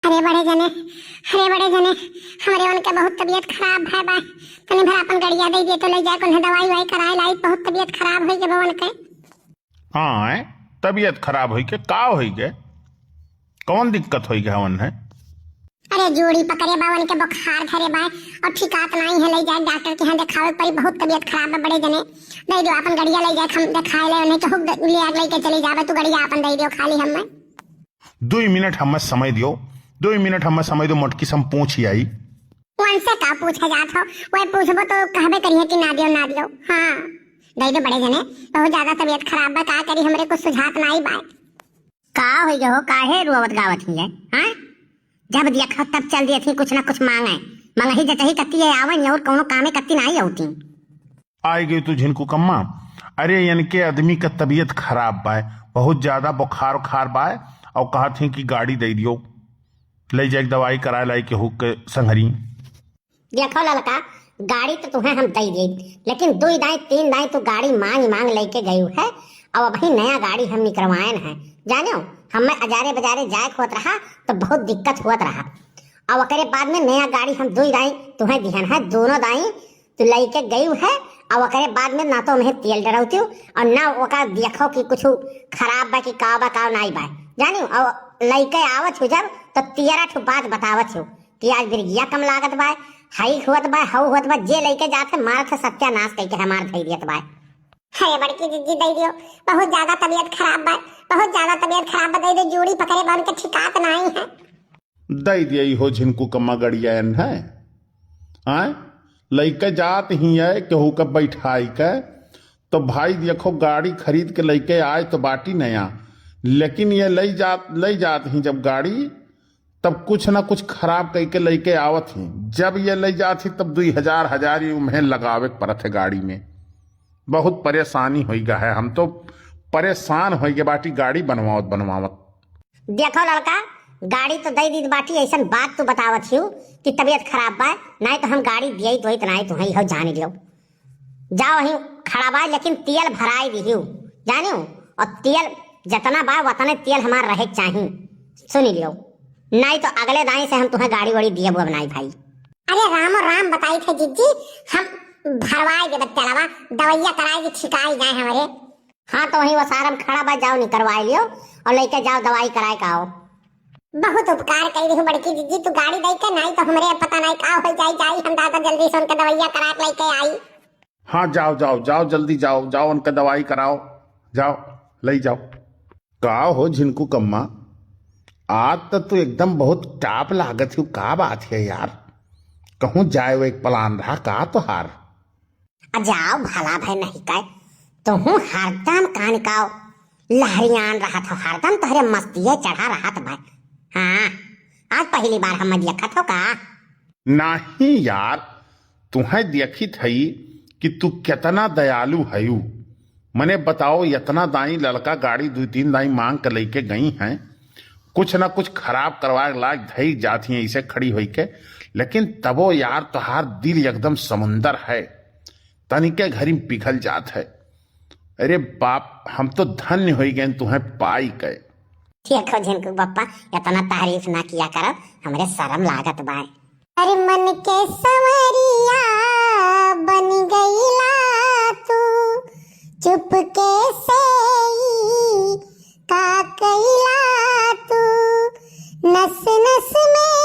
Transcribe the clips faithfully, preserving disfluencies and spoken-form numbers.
अरे बड़े जने, अरे बड़े जने, हमरे उनके बहुत तबीयत खराब है बा। तनी भर अपन गड़िया दे दिए तो ले जाए, उन्हें दवाई वाई कराए लाई, बहुत तबीयत खराब होई गए बा उनके। हाँ, तबीयत खराब होई के का होई गए? कौन दिक्कत होई गए उन्हें? अरे जोड़ी पकड़े बा, उनके बुखार धरे बा और ठिकात नाई है, ले जाए डॉक्टर के यहाँ देखावे पड़ी, बहुत तबीयत खराब बा बड़े जने। दे दियो अपन गड़िया, ले जाए हम देखाए ले उन्हें, केहू ले आग लेके चली जावे, तू गड़िया अपन दे दियो खाली हमें। दुई मिनट हमें समय दियो, दुई मिनट हमें समय दियो, मोटकी से हम पूछ ही आई। उनसे का पूछे जात हो, वह पूछबो तो कहबे करिए कि ना दियो, ना दियो। हाँ, दे दो बड़े जने, बहुत ज्यादा तबीयत खराब बा, का करी, हमरे कुछ सुझात नाई बा। का होई गयो, काहे रोवत गावत ही है, हाँ? जब देखा तब चल दिए थी कुछ ना कुछ मांगे, मंगही जचही कत्ती है आवन और कौनो कामे कत्ती नाई होती। आई गई तू झिनकू कम्मा। अरे इनके आदमी का तबीयत खराब बाय, बहुत ज्यादा बुखार उखार बाय, और कहा थी कि गाड़ी दे दियो, ले जाए दवाई कराए लाई केहू के संघरी। देखो ललका, गाड़ी तो तुम्हें हम दे दी, लेकिन दुई दाई तीन दाई तू गाड़ी मांग मांग लेके गई है, अब अभी नया गाड़ी हम निकलवाएन है। जानो, हमें अजारे बजारे जाए के होत रहा तो बहुत दिक्कत होत रहा, अब ओकरे बाद में नया गाड़ी हम दुई दाई तुम्हें दिहन है, दोनों दाई तू लइके गई है, और ओकरे बाद में ना तो उन्हें तेल डरौती और ना ओका देखो कि कुछ खराब बा कि का बा का नाई बा। जानी, और लइके आवत हो जब तो तेरह ठो बात बतावत हो कि आज बिरगिया कम लागत बा, हाई होत बा, हऊ होत बा, जे लइके जात है मारत है सत्यानाश कइके हमार धई देत बा। अरे बड़की जिज्जी दे दियो, बहुत ज्यादा तबीयत खराब बा, बहुत ज्यादा तबीयत खराब बा, दे दे, जोड़ी पकड़े बा उनके ठिकात नाई है। दई दिया इहो झिनकू कम्मा गड़िया एन है। आय, लइके जात ही है केहू के बैठाई के, तो भाई देखो गाड़ी खरीद के लइके आए तो बाटी नया, लेकिन ये लई जात, लई जात ही जब गाड़ी, तब कुछ ना कुछ खराब कइके लइके आवत ही। जब ये लई जात ही तब दुई हजार, हजार ही उम्हें लगावे के पड़त है गाड़ी में। बहुत परेशानी होई गा है, हम तो परेशान होई गे बाटी गाड़ी बनवावत बनवावत। देखो लड़का, गाड़ी तो दे दीत बाटी, ऐसन बात तू बतावत हियो कि तबीयत खराब बा, नाई तो हम गाड़ी दियत वइत नाई तुहैं, इहो जान लियो। जाओ वहीं खड़ा बा, लेकिन तेल भराई दिहियो, जानियो, और तेल जितना बा वतने तेल हमार रहे के चाही, सुन लियो, नाई तो अगले दाई से हम तुहैं गाड़ी वाड़ी दियब अब नाई भाई। अरे रामो राम बताई थे जिज्जी, हम भरवाई देब तेलवा, दवैया कराई के छिकाई जाए हमरे। हाँ, तो वहीं वो सारम खड़ा बा, जाओ निकरवाई लियो और लेके जाओ दवाई कराए का आओ। बहुत उपकार कई रही बड़की जिज्जी, तू गाड़ी दे के, नाई तो हमरे पता नाई का हो जाई, जाई हम दादा जल्दी से उनके दवैया करा के लेके आई। हाँ, जाओ, जाओ, जाओ, जल्दी जाओ, जाओ उनके दवाई कराओ, जाओ, ले जाओ। का हो झिनकू कम्मा, आज तो तू एकदम बहुत टाप लागत हो, का बात है यार? कहूँ जाए वो एक प्लान रहा का तोहार? आ जाओ भला भाई नहीं कहे, तुहूँ हरदम कान काओ लहरियान रहत हो, हरदम तोहरे मस्तिये चढ़ा रहत भाई। हाँ, आज पहली बार हम देखत हो का? नहीं यार, तुहैं देखित हई कि तू केतना दयालु हयू। मने बताओ, इतना दाई लड़का गाड़ी दुई तीन दाई मांग के लेके गई हैं, कुछ ना कुछ खराब करवा के लाग धई जात ही ऐसे खड़ी होई के, लेकिन तबो यार तोहार दिल एकदम समुंदर है, तनिके घरी में पिघल जात है। अरे बाप, हम तो धन्य होई गए तुहैं पाई के। देखो झिनकू बप्पा, इतना तारीफ ना किया करब, हमरे शर्म लागत बाय। अरे मन के संवरिया बन गईला तू, चुपके से ई का कईला तू, नस नस में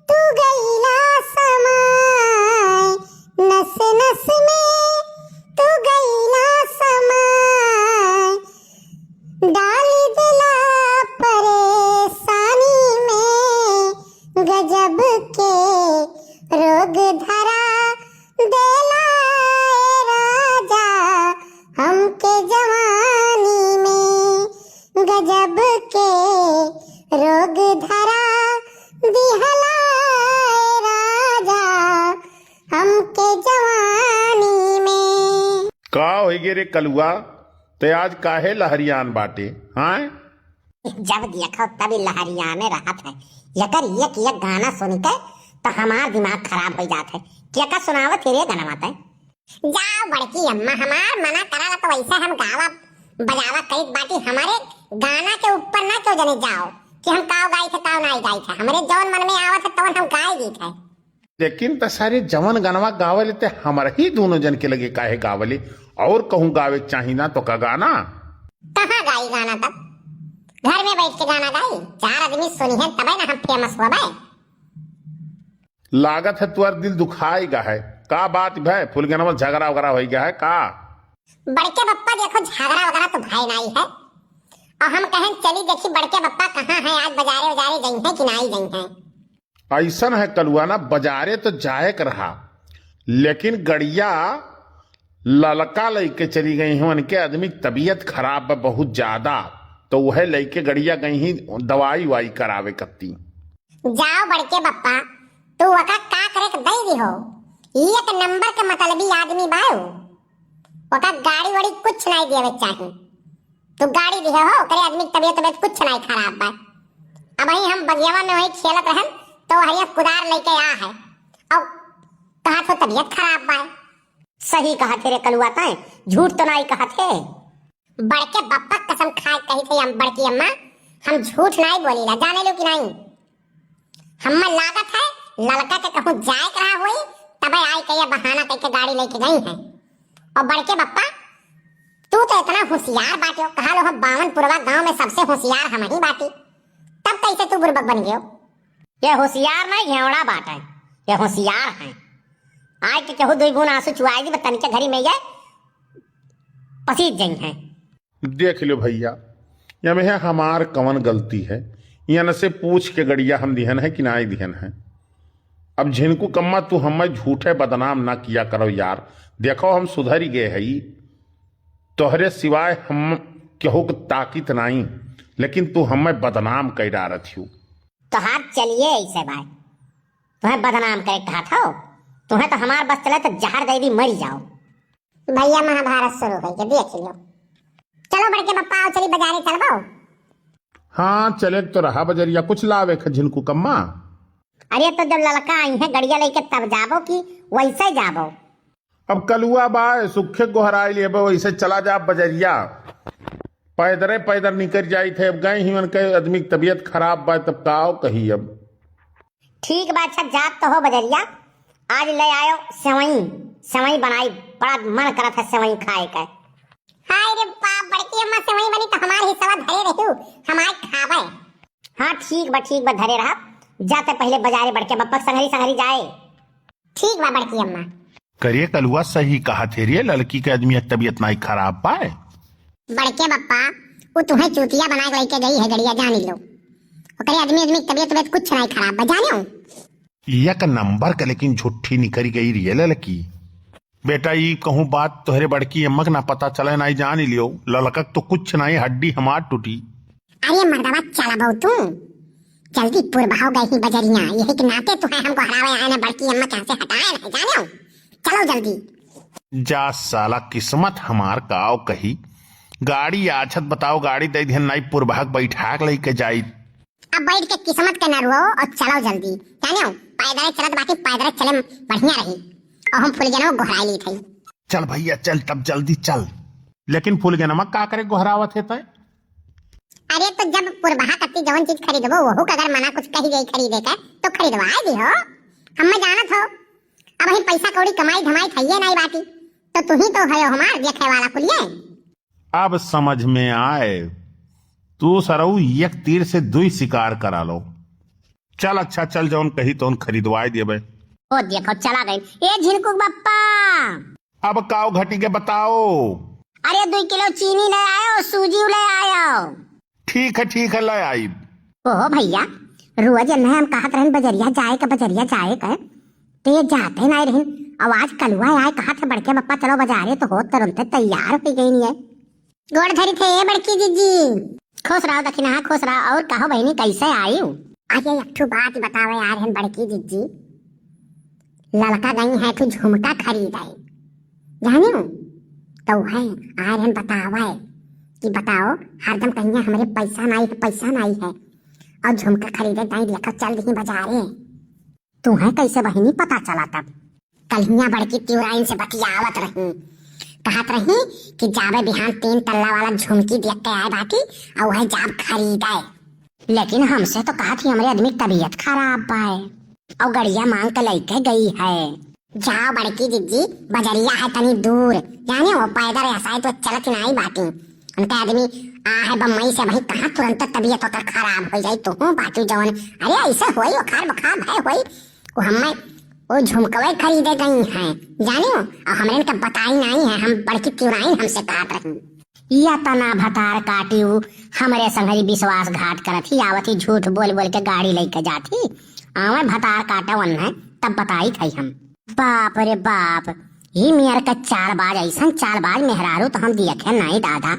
तू गईला समाय, नस नस में तू गईला समाय। डाल देला परेशानी में, गजब के रोग धरा देला ए राजा, हमके जवानी में गजब के रोग धरा दिहला ए राजा, हमके जवानी में। का होई गे रे कलुआ, ते आज काहे लहरियान बाटे, हाँ? जब देखो तब ई लहरियाने रहत है। एकर एक एक गाना सुन के तो हमार दिमाग खराब हो जात है। केका सुनावत है रे गाना ते? जाओ बड़की अम्मा, हमार मना कराला तो वैसे हम गावा बजावा करीत बाटी, हमारे गाना के ऊपर ना क्यों जने जाओ। कि हम काव गाइत है, काव नाई गाइत है। हमरे जौन मन में आवत है, तवन हम गाय दीत है। लेकिन त सारे जवन गनवा गावले ते हमरही दूनो जन के लगे काहे गावले? और कहूँ गावे के चाही ना तो का गाना? कहाँ गाई गाना तब? घर में बैठ के गाना गाई? चार आदमी सुनिहैं तबे ना हम famous होबे। लागत है तुअर दिल दुखाई गा है। का बात भय? फुलगनवा झगड़ा वगड़ा होई गा है का? बड़के बप्पा देखो, झगड़ा वगड़ा तो भय नाई है। और हम कहेन चली देखी बड़के बप्पा कहाँ हैं, आज बजारे उजारे जइहैं कि नाई जइहैं। अइसन है कलुआ ना, बजारे तो जाए के रहा, लेकिन गड़िया ललका लइके चली गई हैं, उनके आदमी के तबीयत खराब बा बहुत ज्यादा, तो वह लइके गड़िया गई ही दवाई उवाई करावे कत्ती। जाओ बड़के बप्पा, तू ओका का करे के दई दिहो, ई एक नंबर के मतलबी आदमी बा उ। ओका गाड़ी वाड़ी कुछ नाई देवे चाही। तू गाड़ी दिहे हो, ओकरे आदमी के तबीयत, तबीयत कुछ नाई खराब बा। अबहीं हम बगियावा में वही खेलत रहन, तो हरिया कुदार लइके आ है। और कहा थो तबीयत खराब बा। सही कहा थे रे कलुआ तैं, झूठ तो नाई कहा थे। बड़के बप्पा कसम खाए कही थे हम बड़की अम्मा, हम झूठ नाई बोलीला, जाने लो कि नाई? हम्मे लागत है ललका के कहूँ जाए के रहा होई, तबे आई के ये बहाना कइके गाड़ी लइके गई है। और बड़के बप्पा, तू तो इतना होशियार बाटे हो, कहा लो हो बावन पुरवा गांव में सबसे होशियार हम ही बाटी, तब कैसे तू बुरबक बन गयो? ये होशियार नहीं, घेवड़ा बाटे, ये होशियार है। आए के केहू दुई बून आंसू चुआई दी, तनिके घरी में ये पसीज जइहैं। देख लो भइया, यमे है हमार कवन गलती है? यन से पूछ के गड़िया हम दिहन है कि नाई दिहन है? अब झिनकू कम्मा, तू हमें झूठे बदनाम ना किया करो यार। देखो, हम सुधरी गए हई, तोहरे सिवाय हम केहू के ताकित नाई, लेकिन तू हमें बदनाम कइ डारत हियो। तोहार चलिए ऐसे बाय, तुम्हें बदनाम करे कहत हो, तुम्हें तो हमार बस चले तो जहर दे दी, मरी जाओ। भइया, महाभारत शुरू होई के देख लियो। चलो बड़के बप्पा, आओ चली बजारे चलबो। हाँ, चले तो रहा बजरिया, कुछ लावे ख झिनकू कम्मा। अरे तो जब ललका आई है गड़िया लेके तब जाबो कि वैसे जाबो? अब कलुआ बा, सुखे गोहराई लेबे, वैसे चला जा बजरिया। पैदरे पैदर निकल जाई थे, अब गए ही उनके आदमी की तबीयत खराब बा, तब काव कही अब। ठीक बा, अच्छा जात तो हो बजरिया, आज ले आयो सेवई, सेवई बनाई, बड़ा मन करत है सेवई खाए का। हाय रे बाप, बड़की अम्मा सेवई बनी तो हमार हिस्सा धरे रहू, हम आज खाबे। हाँ ठीक बा, ठीक बा, धरे रहा, जाते पहले बजारे बड़के बप्पक संगरी संगरी जाए। ठीक बा बड़की अम्मा। करिए कलुआ सही कहा थे रे, लड़की के आदमी की तबीयत नाई खराब पाए। बड़के बप्पा, उ तुम्हें चूतिया बना के लेके गई है गड़िया, जानी लो। ओकरे आदमी, आदमी की तबीयत, तबीयत कुछ नाई खराब बा, जाने हो? एक नंबर के लेकिन झुट्ठी निकरी गई रे ललकी। बेटा, ई कहूँ बात तोहरे बड़की अम्मा के ना पता चले, नाई जानी लियो। ललकक तो कुछ नाई, हड्डी हमार टूटी। अरे मर्दवा, चलबो तू? जल्दी पुरबहाओ गई ही बजरिया, यही के नाते तू है हमको हरावे आए ना, बड़की अम्मा के यहाँ से हटाए ना, जाने हो? चलो जल्दी। जा साला, किस्मत हमार काव कही। गाड़ी आछत बताओ, गाड़ी दे दिहन नाई, पुरबहक बैठाक लेके जाई। अब बैठ के किस्मत के न रुआओ और चलो जल्दी। जाने हो, पैदल चलत बाकी, पैदल चले बढ़िया रही। और हम फुलगेनो गोहराई ली थी। चल भैया चल, तब जल्दी चल। लेकिन फुलगेनमा का करे गोहरावत है तय? अरे तो जब पुरबहा कत्ती जवन चीज खरीदबो, वहू का अगर मना कुछ कही गई खरीदे के, तो खरीदवाए दी हो। हम मैं जानत हो, अब ही पैसा कौड़ी कमाई धमाई थइये नाई बाटी, तो तू ही तो है हमार देखे वाला कुलिये। अब समझ में आए, तू सरऊ एक तीर से दुई शिकार करा लो। चल अच्छा चल, जौन कही तौन खरीदवाए देबे। ओ देखो चला गई। ए झिनकुक बप्पा। अब काव घटी के बताओ। अरे दुई किलो चीनी ले आयो, सूजी ले आयो। ठीक है ठीक है, ले आई। ओहो भैया, रोज इन्हें हम कहत रहन बजरिया जाए के, बजरिया जाए के, तो ये जाते ना रहन। अब आज कलुआ आए, कहत है बड़के बप्पा चलो बजारे, तो होत तुरंत तैयार हो गई नहीं है। गोड़ धरी थे ए बड़की जिज्जी। खुश रहो दखिनहा, खुश रहो। और कहो बहिनी कैसे आयु? अरे एक ठो बात बतावे आ रहन बड़की जिज्जी, ललका गई है ठो झुमका खरीदे, जानियो? तो है आ रहन बतावे कि बताओ, हरदम कहिए हमरे पैसा नाई है, पैसा नाई है, और झुमका खरीदे ताई लेकर चल दी बजारे। तुम्हें कैसे बहिनी पता चला तब? कल्हिया बड़की तिवराइन से बतियावत रही, कहत रही कि जाबे बिहान तीन तल्ला वाला झुमकी देख के आए बाटी, और वह जाब खरीदे। लेकिन हमसे तो कहत ही हमरे आदमी क तबीयत खराब बाय। और गड़िया मांग के लइके गई है। जाओ बड़की जिज्जी, बजरिया है तनी दूर, जाने हो पैदल ऐसा है तो चलत नाई बाटी। उनके आदमी आ है बम्बई से, वही कहाँ तुरंत तबीयत ओकर खराब हो जाई। तू बाटू जवन, अरे ऐसे होई, ओखार बुखार भय होई, वो हमें वो झुमकवे खरीदे गई हैं, जाने हो, और हमरे इनका बताई नाई है, हम बड़की तिवराइन हमसे कहत रही। या तना भतार काटी उ हमरे संगरी विश्वासघात करत ही, आवत ही झूठ बोल बोल के गाड़ी लइके जात ही। आवे भतार काटा वन्ने तब बताई थई हम। बाप रे बाप, ई मेर का चालबाज, ऐसन चालबाज मेहरारू तो हम देखे नाई दादा।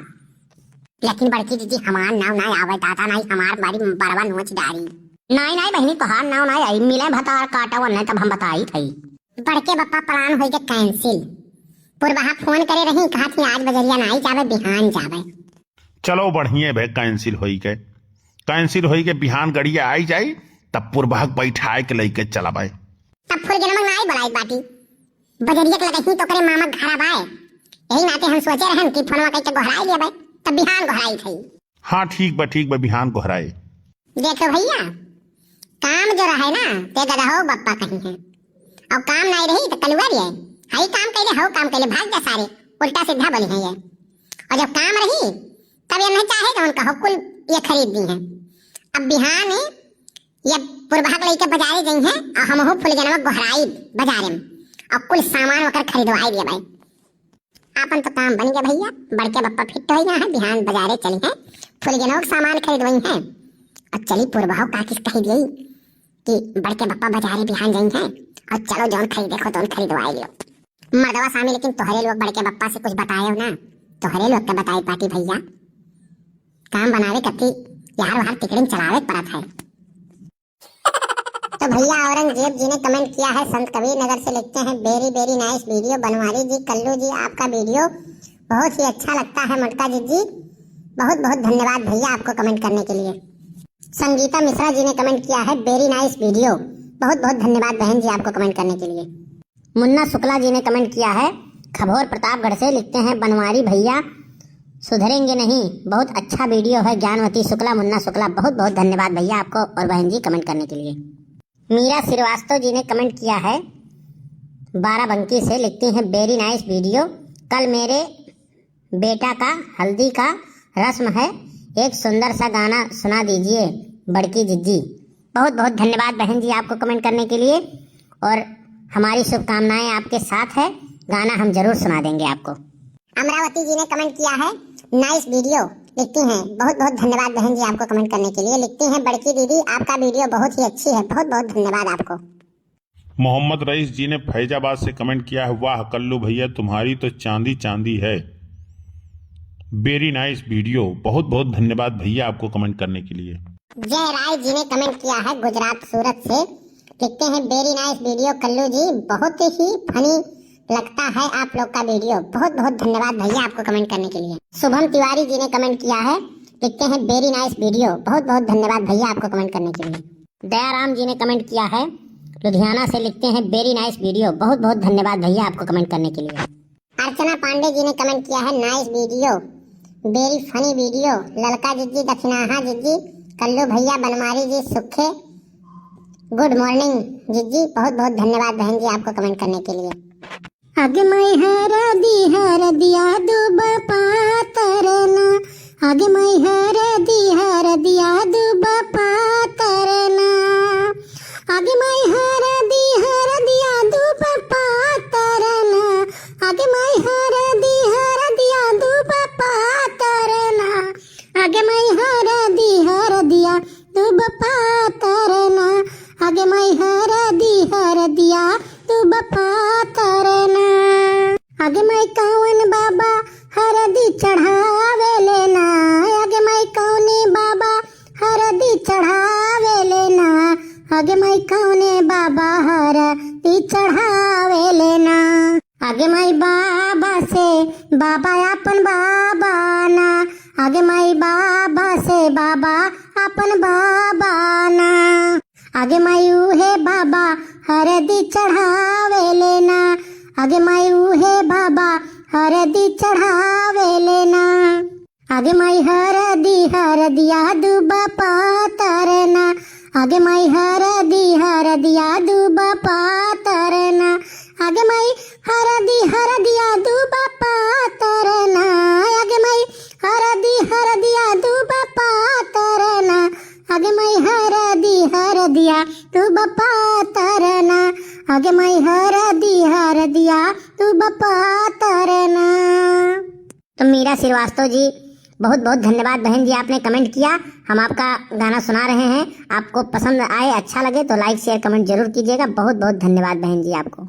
लेकिन बड़की दीदी हमार नाव नाई आवे दादा, नाई हमार बड़ी बड़वा नोच डारी। नाई नाई बहिनी तोहार नाव नाई आई, मिले भतार काटा वन्ने तब हम बताई थई। बड़के बप्पा प्लान होई के कैंसिल। पुरबहा फोन करे रही, कहत ही आज बजरिया नाई जावे, बिहान जावे। चलो बढ़िया भे, कैंसिल होई के, कैंसिल होई के बिहान गड़िया आई जाई, तब पुरबहा के बैठाए के लइके चलबे। तब फुलगेनवा नाई बोलाई बाटी, बजरिया के लगही तो करे मामा घरा बाय। यही नाते हम सोचे रहन कि फोनवा कइके गोहराई लेबे, तब बिहान गोहराई थई। हाँ ठीक बा, ठीक बा, बिहान गोहराए। देखो भैया, काम जो रहे ना, ते गदहो बप्पा कहीं है। और काम नाई रही तो कलुआ रही है, हई काम कैले, हऊ काम कैले, भाग जा सारे, उल्टा सीधा बोली है ये। और जब काम रही, तब ये नहीं चाहे जवन कहो कुल ये खरीद दी है। अब बिहान ये पुरबहा के लइके बजारे जई है और हमहू फुलगेनवा गोहराई बजारे में और कुल सामान ओकर खरीदवाई दिया भाई। आपन तो काम बन गया भैया, बड़के बप्पा फिट हो गया है, बिहान बजारे चली है, फुलगेनवा के सामान खरीदवई है। और चली पुरबहो काकी से कही दियई कि बड़के बप्पा बजारे बिहान जाई है, और चलो जौन खरीदे को तौन खरीदवाई लियो। मर्दवा सामी लेकिन तोहरे लोग बड़के बप्पा से कुछ बताए हो ना, तोहरे लोग के बताई पाटी भैया, काम बनावे कत्ती यार वहार तिकड़िन चलावे के पड़त है। तो भैया औरंगजेब जी ने कमेंट किया है संत कबीर नगर से, लिखते हैं very very nice video बनवारी जी, कल्लू जी आपका वीडियो बहुत ही अच्छा लगता है मोटका जी जी, बहुत बहुत धन्यवाद भैया आपको कमेंट करने के लिए। संगीता मिश्रा जी ने कमेंट किया है very nice video, बहुत बहुत धन्यवाद बहन जी आपको कमेंट करने के लिए। मुन्ना शुक्ला जी ने कमेंट किया है खभौर प्रतापगढ़ से, लिखते हैं बनवारी भैया सुधरेंगे नहीं, बहुत अच्छा वीडियो है ज्ञानवती शुक्ला, मुन्ना शुक्ला बहुत बहुत धन्यवाद भैया आपको और बहन जी कमेंट करने के लिए। मीरा श्रीवास्तव जी ने कमेंट किया है बाराबंकी से, लिखती हैं very nice video, कल मेरे बेटा का हल्दी का रस्म है, एक सुंदर सा गाना सुना दीजिए बड़की जिज्जी। बहुत बहुत धन्यवाद बहन जी आपको कमेंट करने के लिए, और हमारी शुभकामनाएं आपके साथ है, गाना हम जरूर सुना देंगे आपको। अमरावती जी ने कमेंट किया है nice video, लिखती हैं बहुत बहुत धन्यवाद बहन जी आपको कमेंट करने के लिए, लिखती हैं बड़की दीदी आपका वीडियो बहुत ही अच्छी है, बहुत बहुत धन्यवाद आपको। मोहम्मद रईस जी ने फैजाबाद से कमेंट किया है, वाह कल्लू भैया तुम्हारी तो चांदी चांदी है। Very nice video, बहुत बहुत धन्यवाद भैया आपको कमेंट करने के लिए। जय राय जी ने कमेंट किया है गुजरात सूरत से, लिखते हैं very nice video कल्लू जी, बहुत ही फनी लगता है आप लोग का वीडियो, बहुत बहुत धन्यवाद भैया आपको कमेंट करने के लिए। शुभम तिवारी जी ने कमेंट किया है, लिखते हैं very nice video, बहुत बहुत धन्यवाद भैया आपको कमेंट करने के लिए। दयाराम जी ने कमेंट किया है लुधियाना से, लिखते हैं very nice video, बहुत बहुत धन्यवाद भैया आपको कमेंट करने के लिए। अर्चना पांडे जी ने कमेंट किया है nice video, very funny video, ललका जिज्जी, दखिनाहा जिज्जी, कल्लू भैया, बनमारी जी, सुखे, good morning जिज्जी, बहुत बहुत धन्यवाद बहन जी आपको कमेंट करने के लिए। अगे माई हरदी हरदिया दूब पातर ना, अगे माई हरदी हरदिया दूब पातर ना, अगे माई हरदी हरदिया दूब पातर ना, अगे माई हरदी हरदिया दूब पातर ना, अगे माई हरदी हरदिया दूब पातर ना, अगे माई हरदी हरदिया दूब पातर ना। अगे माई कौन बाबा हरदी चढ़ावे लेना, अगे माई कौने बाबा हरदी चढ़ावे लेना, अगे माई कौने बाबा हरदी चढ़ावे लेना। अगे माई बाबा से बाबा आपन बाबा ना, अगे माई बाबा से बाबा आपन बाबा ना। अगे माई उहे बाबा हरदी चढ़ावे लेना, अगे माई उहे बाबा हरदी चढ़ावे लेना। आगे माई हरदी हरदिया दूबा पातर ना, आगे माई हरदी हरदिया दूबा पातर ना, आगे माई हरदी हरदिया दूबा पातर ना, आगे माई हरदी हरदिया दूबा पातर ना, आगे माई हरदी हरदिया दूबा पातर ना, आगे माई हरदी हरदिया दूबा पातर ना। तो मीरा श्रीवास्तव जी, बहुत बहुत धन्यवाद बहन जी, आपने कमेंट किया, हम आपका गाना सुना रहे हैं। आपको पसंद आए, अच्छा लगे तो लाइक, शेयर, कमेंट जरूर कीजिएगा। बहुत बहुत धन्यवाद बहन जी आपको।